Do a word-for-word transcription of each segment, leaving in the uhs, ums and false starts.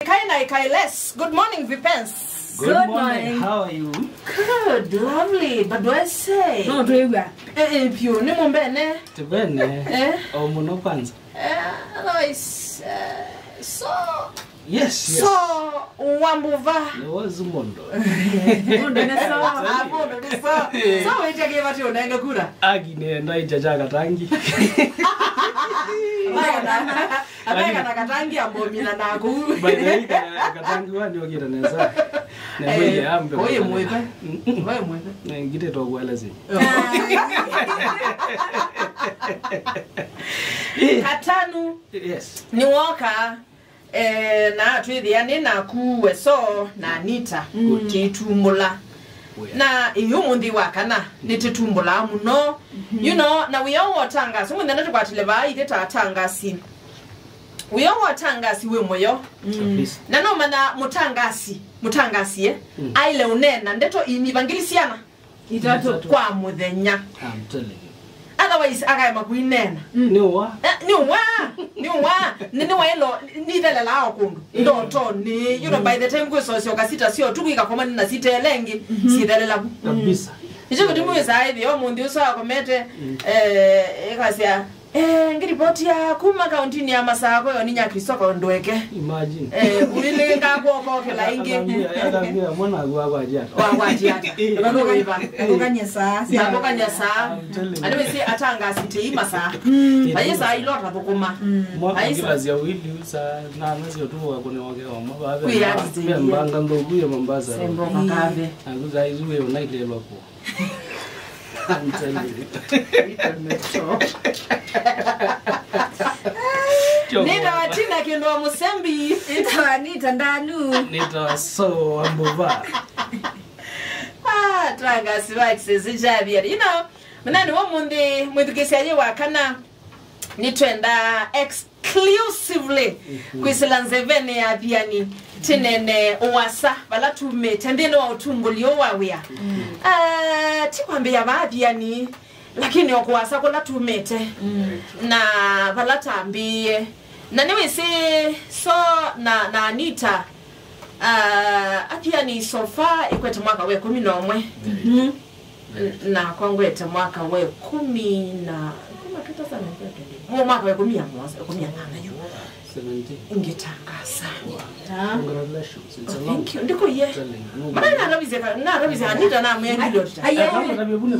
Ĩkai na ĩkai less. Good morning, Vipens. Good Good morning. morning. How are you? Good, lovely. But do I say? No, twĩw'a. Eh, eh, pyu, nĩ mũmbene. Tibene. Eh? O mũno kwanza. Eh, otherwise, eh, so, Yes, yes. So, Wambuva. Nĩ wazu mũndũ. Mũndũ nĩ so. Ah, mũndũ nĩ so. So, wĩtya kĩvati ũnenge kura. Agi nĩ enda ija ja katangi. Maya na Ameka na katangi ambomina na kuu. By the way, ka- katangi wa ndio kira neza. Na Eh, wewe ambe. Oye mweka. Oye mweka. Na ngite to kueleza. Katanu. Yes. Nĩ woka, eh, na twĩthĩa nĩ naku we so na Anita kĩtumbũla. Na ĩĩ ũmũnthĩ wa kana nĩtĩtumbũlaa mũno. You know, na wĩa ũũ wa ũtangasi, mũthenya tũkwatile vaa ithe ta atangasi. Wĩa ũũ wa ũtangasi wĩ mũyo. Kabisa. Na no mana mũtangasi, mũtangasi, eh, aile ũneena ndeto inyiva ngili siana Itatũ. Kwa mũthenya. I'm telling you. Otherwise, akaema kuinena. Nĩ wa. Eh, nĩ wa, nĩ wa, nĩ, nĩ waĩlo, nithelelaa o kũndũ. Ndotonĩ, you know, by the time kwĩsosya ũkasita syo, tuku ikakomana na sitele ĩngĩ, sithelela vu. Kabisa. Nĩkyo kĩtumi wĩsaa ĩthĩ, ũmũnthĩ ũsu akomete, eh, ĩkasya, eh, ngiripoti ya kuma kauntinĩ ya Masaku yo nĩ Nyakisoko ndweke. Imagine. Eh, uilinga kwoko kĩla ĩngĩ. Akambia, akambia, mwana wangu wako ajiata. Wako ajiata. Nĩwĩva. Akũkany'a saa. Akũkany'a saa. I'm telling you. Anyway, si atangasi teima saa. Aye saa ilo tathũkũma. Mwaka Aisa. Kila zia wili saa nane sio tu wa kuni wake wa mwa. Kuya atiteithia. Mbanga ndogu ya Mombasa. Sembo makave. Akuza izu wewe unailelwa kwa. I'm telling you. Nĩtawa Tina Kĩndũ wa Mũsembi. Nĩtawa Anita Ndanu. Nĩtawa So wa Mbuva. Ah, twanga siwa kisese chavia. You know, mnani wa mũnthĩ, mwĩthukĩsya yĩ wa kana. Nĩtwenda exclusively kwĩsĩla nzevenĩ ya athiani, tĩnene ũasa vala tumĩte nthĩnĩ wa ũtumbũli ũũ wa wĩa. Ah, ti kwambĩĩa vaa athiani, lakini o kũasa kũla tumĩte na vala tambĩĩe. Na nĩwĩsĩ So na, na Anita, ah, athiani so far ĩkwete mwaka wa ĩkũmi na ũmwe. Nakwa ngwete mwaka wa ĩkũmi na, kuma two thousand and twenty. Mo mwaka wa ĩkũmi na mũonza, ĩkũmi na nana yu. Seventeen. Ngĩtangasa. Congratulations. It's a long time. Thank you. Ndiko ye. Telling you. Mana naravize ka, naravize Anita na mwe ngilo. Aye.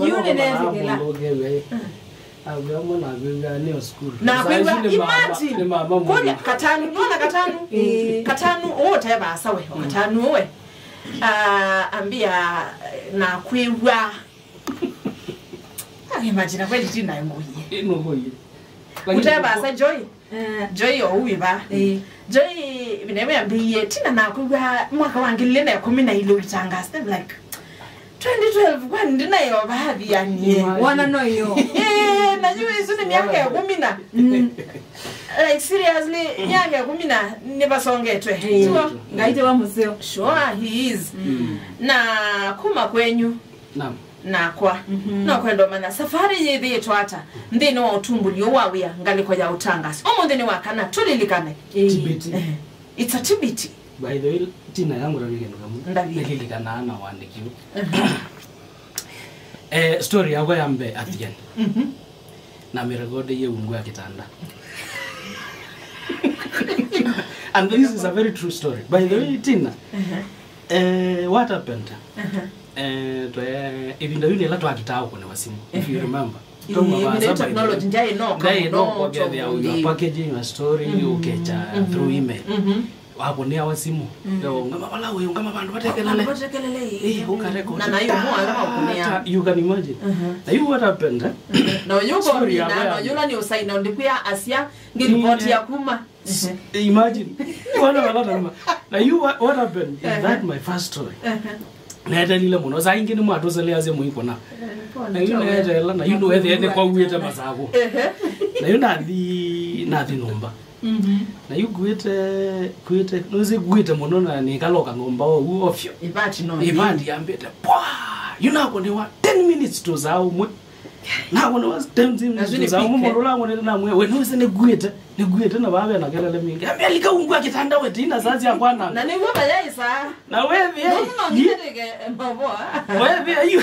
Yu nĩ nesikila. Awe mwana akwĩw'a nĩ o sukulu. Na akwĩw'a, imagine. Nĩ mama mũno. Katanu, nona katanu. Katanu, ũũ ũtevasa we, katanu we. Ah, ambia, na kwĩw'a. Ah, imagine, kweli Tina nguie. Ĩ, no nguie. Lakini Utevasa Joy. Eh. Joy o uiva. Eh. Joy, vine we ambie, Tina na kwĩw'a mwaka wa ngili na ĩkũmi na ilĩ ũitangasa. I'm like, twenty twelve, kwani ndinayo vathi yanie. Wana no yo. Eh, na yu isu nĩ myaka ĩkũmi na. Like, seriously, myaka ĩkũmi na nĩvasongetwe. Sure. Ngai te wa mũseo. Sure, he is. Na kuma kwenyu. Naam. Nakwa. No kwenda ũmanya, safari yĩthĩĩtwe ata nthĩnĩ wa ũtumbũli ũũ wa wĩa ngalĩko ya ũtangasi? Ũmũnthĩ nĩ wa kana, tũlilikane. Tibiti. Eh, it's a tibiti. By the way, Tina yangu ndavike ndukamu. Ndavike. Nililikanaa na wandĩki ũũ. Eh, story yakwa ya mbee athiani. Na mĩrekodi ye ungu ya kitanda. And this is a very true story. By the way, Tina, eh, what happened? Eh, twe, ĩvinda yu nĩla twakĩtaa ũkũnĩwa simũ, if you remember. Ĩĩ, twauma vaa vile saba technology ĩthĩ. Ndyaĩ no, ndyaĩ no, kũkethĩa your packaging, your story, ũkecha through email. Wakũnĩawa simũ. Yo, ungama vala wĩ, ungama vandũ vatekelele. Vatekelele, ĩĩ. Eh, ũkarekodi. Na, na yu mwa ala makũnĩa. You can imagine. Na yu what happened, eh? Na yu story kũmina, na yu la ni usaina ndikwia asia, ngiripoti ya kuma. Imagine. Wana vala tauma. Na yu what, what happened? Is that my first story? Neetelile mũno. Saa ingĩ nĩmwatũseleasya mũikũna. Na yu neetela, na yu nĩwetheete kwauĩte Masaku. Na yu nathi, nathi nyũmba. Na yu kuĩte, kuĩte, nũsĩ kuĩte mũno na nĩkaloka nyũmba oou ofyo. Ivati no. Ivati yambĩte, pwa! Yu nakũnĩwa ten minutes to saa ũmwe. Na wona wa stem zim. Asu nĩ za pick, eh. Mũndũ ũla wonete na mwe, we nĩwĩsĩ nĩkuĩte, nĩkuĩte na vave na kelele mingi. Ambia lika ungua kitanda we tina sasa ya kwana. Na nĩguo vayaisa. Na we via. No, no, no, ngiteke mavoa. We via you.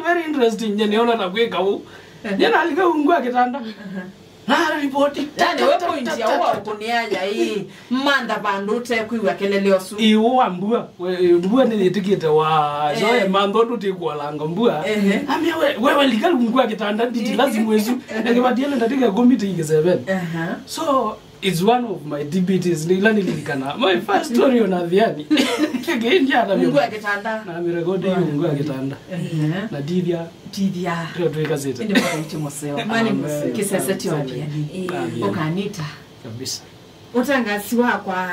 Very interesting. Nye niona na kwika u. Nye na lika ungua kitanda. Na ripoti. Yani we point ya uwa ukunia ya hii. Mantha vandu utekwigua kelele osu. Ĩ, ũũ wa mbua, we, ĩ, mbua nĩyĩtĩkĩte wa, eh, so, ĩ, mantha ũndũ ũtĩkuolanga mbua. Ehe. Ambia we, wewe lika mbua kitanda nditi lazima wesu. Ehe. Nĩkĩvatiele ndatĩka kũmi tĩike seven. Aha. So, it's one of my D B Ts, nĩ ila nĩlilikana. My first story on Athiani. Kĩkĩindia hata mbua kitanda. Na mirekodi mbua kitanda. Ehe. Na ndithia. Ndithia. Tio twĩkasĩte. Ĩndĩ mwana mũseo. Mwana mũseo. Kĩsese tio pia. Ĩĩ. Ũkanita. Kabisa. Ũtangasi wakwa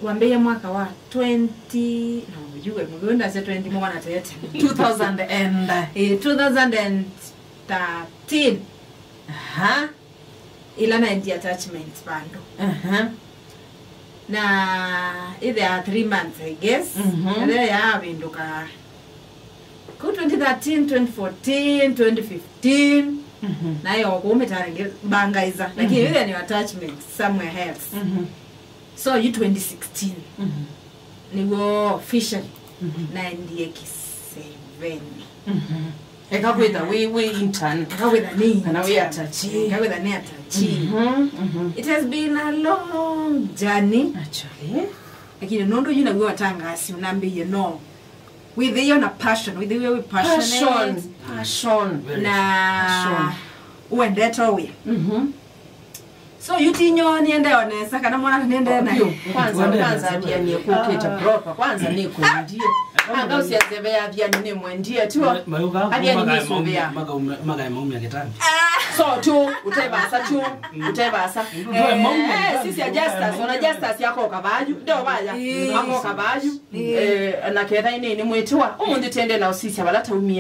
wambĩie mwaka wa twenty, no, yuwe, mũthũũ ndasya twenty, mwana tete. Two thousand and. Eh, two thousand and thirteen. Aha. Ila naendie attachment vandũ. Aha. Na ĩthĩa three months, I guess. Mhm. Na ĩthĩa yavĩndũka. Kũu twenty thirteen, twenty fourteen, twenty fifteen, mhm, nayo kũu mĩtaanĩ ngĩbangaiza. Lakini, mhm, ĩthĩa nĩ attachment somewhere else. Mhm. So, yu twenty sixteen, mhm, nĩw'o officially, mhm, naendie kĩseveni. Mhm. Eka kwĩtha wĩ, wĩ intern. Eka kwĩtha nĩ intern. Kana wĩ atachi. Eka kwĩtha nĩ atachi. Mhm, mhm. It has been a long journey. Actually. Lakini nũndũ yu naw'o atangasi ũnambĩie no. Wĩthĩe na passion, wĩthĩe wĩ passionate. Passion. Passion. Very. Na passion. Uendete wĩa. Mhm. So, yu ti nyoo nĩendeo nesa, kana mwana nĩendee na. Biũ. Kwanza, kwanza Athiani kũkĩte proper. Kwanza nĩ kwendie. Anga ũsia nzeve ya Athiani nĩ mwendie, tiwo? Athiani nĩ sũvĩa. Makae maumya kĩtambi. So, tu, ũtevasa, tu, ũtevasa. Eh, sisi ya Justus, ona Justus akoka vayu, ndio vaya. Akoka vayu. Eh, na ketha ĩnĩ nĩ mwĩtiwa. Ũmũnthĩ tende na ũsisya vala taumie.